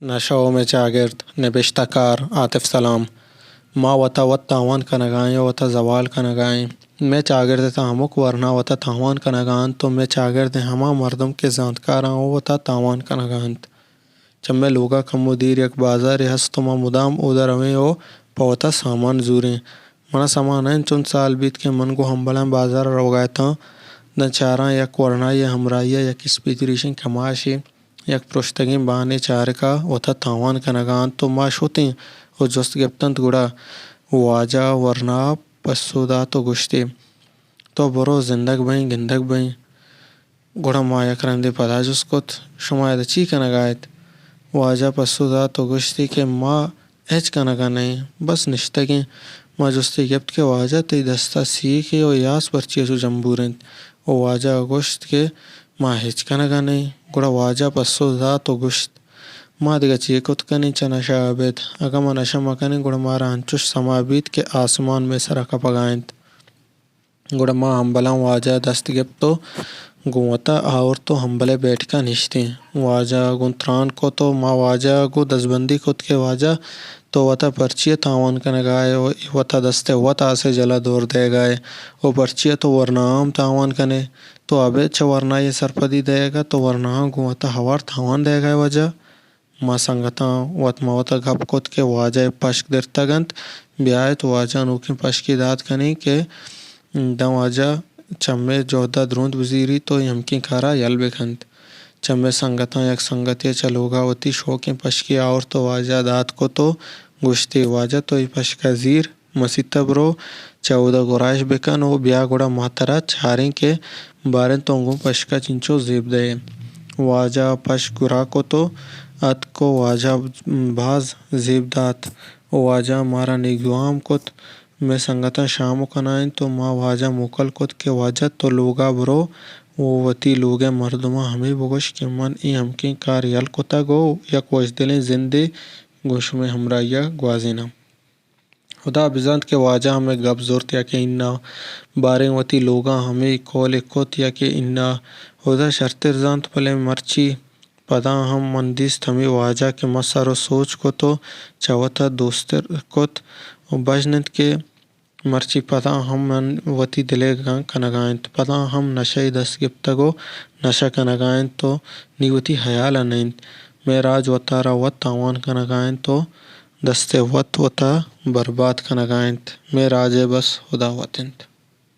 نشہ ءُ مئے چاگرد۔ نبشتہ کار: عاطف سلام۔ ما وت ءَ وت تاوان کنگ ءَ ایں ءُ وت ءَ زوال کنگ ءَ ایں۔ مئے چاگرد ءِ تہ ءَ ہمک ورنا وت ءَ تاوان کنگ ءَ اَنت ءُ مئے چاگرد ءِ ہما مردم کہ زانتکار اَنت، آ وت ءَ تاوان کنگ ءَ اَنت۔ چہ مئے لوگ ءَ کمو دیر یک بازارے ہست ءُ ما مدام اودا رویں ءُ پہ وت ءَ سامان زوریں۔ من ءَ سما نہ اِنت، چنت سال بیت کہ من گوں ہمبلاں بازار ءَ روگ ءَ اتاں، داں چاراں یک ورنایے ءِ ہمراہی ءَ یک اسپیت ریشیں کماشے، یک پرشتگیں بانے چارگ ءَ وت ءَ تاوان کنگ ءَ اَنت ءُ ما شتیں ءُ جست گپت اَنت، گڑا واجہ ورنا ءَ پسو دات ءُ گوشت ئے، تو برو، زندگ بئیں، گندگ بئیں۔ گڑا ما یک رندے پدا جست کت، شما ادا چی کنگ ءَ ات؟ واجہ پسو دات ءُ گوشت ئے کہ ما ہچ کنگ ءَ نہ ایں، بس نشتگ ایں۔ ما جستے گپت کہ واجہ، تئی دست ءَ سیکے ءُ یاس پرچی ءَ چو جمبور اِنت؟ ءُ واجہ ءَ گوشت کہ ما ہچ کنگ ءَ نہ ایں۔ گڑا واجہ پسو دات ءُ گوشت، ما دگہ چے کت کنیں چہ نشہ ءَ ابید؟ اگاں ما نشہ مہ کنیں، گڑا مارا انچش سما بیت کہ آسمان مئے سر ءَ کپگ ءَ اِنت۔ گڑا ما ہمبلاں واجہ ءِ دست گپت ءُ گوں وت ءَ آورت ءُ ہمبل ءِ بیٹک ءَ نشتیں۔ واجہ ءَ گوں تران کت ءُ ما واجہ ءَ گوں دزبندی کت کہ واجہ، تو وت ءَ پرچی ءَ تاوان کنگ ءَ ئے ءُ اے وت ءَ دست ءِ وت آس ءِ جل ءَ دور دئیگ ءَ ئے ءُ پرچی ءَ تو ورناہاں ہم تاوان کن ئے؟ تو ابید چہ ورنایے ءَ سرپدی دئیگ ءَ، تو ورناہاں گوں وت ءَ ہوار تاوان دئیگ ءَ ئے واجہ؟ ما سنگتاں وت ماں وت ءَ گپ کت کہ واجہ ءِ پشک درتگ اَنت، بیا ات واجہ ءَ نوکیں پشکے دات کنیں کہ داں واجہ چہ مئے جہد ءَ درونت بزیریت ءُ اے ہمکیں کار ءَ یل بہ کنت۔ چہ مئے سنگتاں یک سنگتے ءَ چہ لوگ ءَ وتی شوکیں پشکے آورت ءُ واجہ ءَ دات کت ءُ گوشت ئے، واجہ تو اے پشک ءَ زیر، مسیت ءَ برو، چہ اودا گرائش بہ کن ءُ بیا گڑا ما ترا چاریں کہ باریں تو گوں پشک ءَ چنچو زیب دئے۔ واجہ ءَ پشک گرا کت ءُ اتک ءُ واجہ ءَ باز زیب دات ءُ واجہ ءَ مارا نیک دعا ہم کت۔ مئے سنگتاں شام ءَ کنائینت ءُ ما واجہ ءَ موکل کت کہ واجہ تو لوگ ءَ برو ءُ وتی لوگ ءِ مردماں ہمے بگوش کہ من اے ہمکیں کار یل کتگ ءُ یک وشدلیں زندے گوں شمئے ہمراہی ءَ گوازیناں۔ ہدا بزانت کہ واجہ ءَ ہمے گپ زرت یا کہ اناں، باریں وتی لوگاں ہمے کول ءَ کت یا کہ اناں، ہدا شرتر زانت، بلے مرچی پدا ہم من دیست ہمے واجہ کہ من سر ءُ سوچ کت ءُ چہ وت ءَ دوستر کت ءُ بژن اَنت کہ مرچی پدا ہم من وتی دل ءِ گاں کنگ ءَ اِنت۔ پدا ہم نشہ ءِ دست گپتگ ءُ نشہ کنگ ءَ اِنت ءُ نی وتی ہیال ءَ نہ اِنت۔ مئے راج وتارا وت تاوان کنگ ءَ اِنت ءُ دست ءِ وت وت ءَ برباد کنگ ءَ اِنت۔ مئے راج ءِ بس ہدا وت اِنت۔